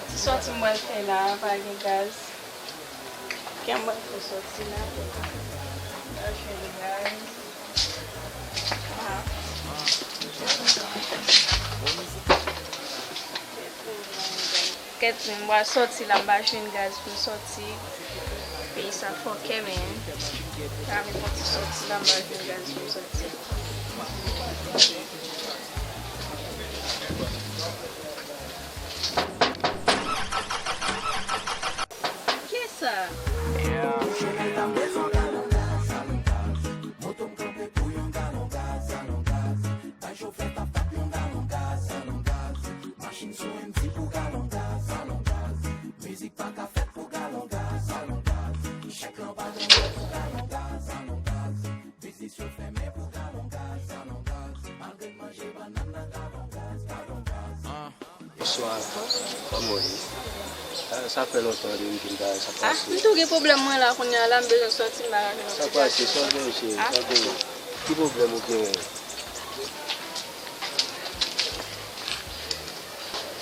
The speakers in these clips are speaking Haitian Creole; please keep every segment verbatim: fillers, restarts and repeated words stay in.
Ti sòti m pral fè la a, pa gen gaz. Kè m pral fè sòti la. Pa jwenn gaz. Ah. Kèt, m pral sòti la, m pa jwenn gaz pou m sòti. Peyi sa fòkè, men. Sa vin fon ti sòti la, m pa jwenn gaz pou m sòti. Kisa? Bonswa, kòman w ye? Ah, sa fè lontan wi m vin la, sa k pase? Ah, m tou gen pwoblèm mwen la kounye a la, m bezwen sòti, m pa ka jwenn yon ti gaz. Sa k pase? Sa w genyen, cheri? Sa w genyen? Ki pwoblèm ou genyen?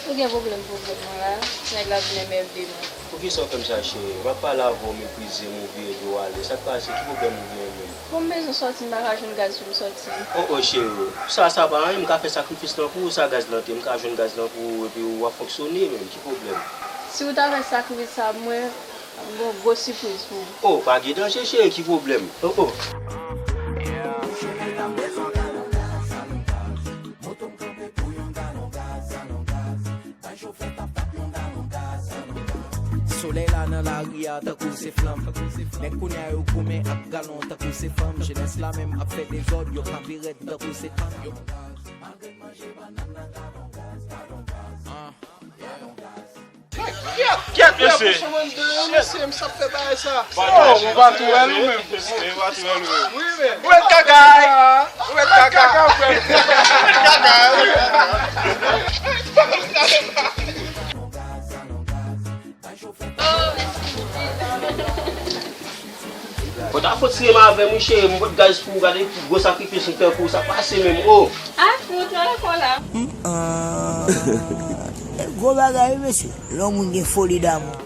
Ou gen pwoblèm, pwoblèm mwen la, nèg la vin enmède mwen. Poukisa w fè m sa, cheri? M ap pale avè w, w meprize m, ou vire do w ale. Sa k pase? Ki pwoblèm ou genyen menm? Bon, m bezwen sòti, m pa ka jwenn gaz pou m sòti. Oh, oh, cheri, sa, sa pa anyen, m ka fè sakrifis lan pou ou, sa gaz lan te, m ka jwenn gaz lan pou ou, epi w ap fonksyone menm, ki pwoblèm? Si w ta fè sakrifis sa pou mwen, m gon gwo sipriz pou ou. Oh, pa gen danje, cheri, ki pwoblèm? Oh, oh. Solèy la nan lari a tankou se flanm. Nèg kounye a yo goumen ak galon tankou se fanm. Jenès la menm ap fè dezòd, yo kanpe rèd tankou se tanm. Yo Kèt, mesye. Mesye, m sa fè bagay sa. Oh, ou pa tou wè l ou menm. Mesye, ou pa tou wè l ou menm. Wi, men. Ou wè kaka. Ou wè kaka. Ou wè kaka. Ou ta fò tire m avè m wi cheri, m pot gaz pou ou, gade ki gwo sakrifis m fè pou ou, sa pase menm, oh. Ah, fout, nan lekòl la. Gwo bagay wi, mesye. Lè yon moun gen foli damou.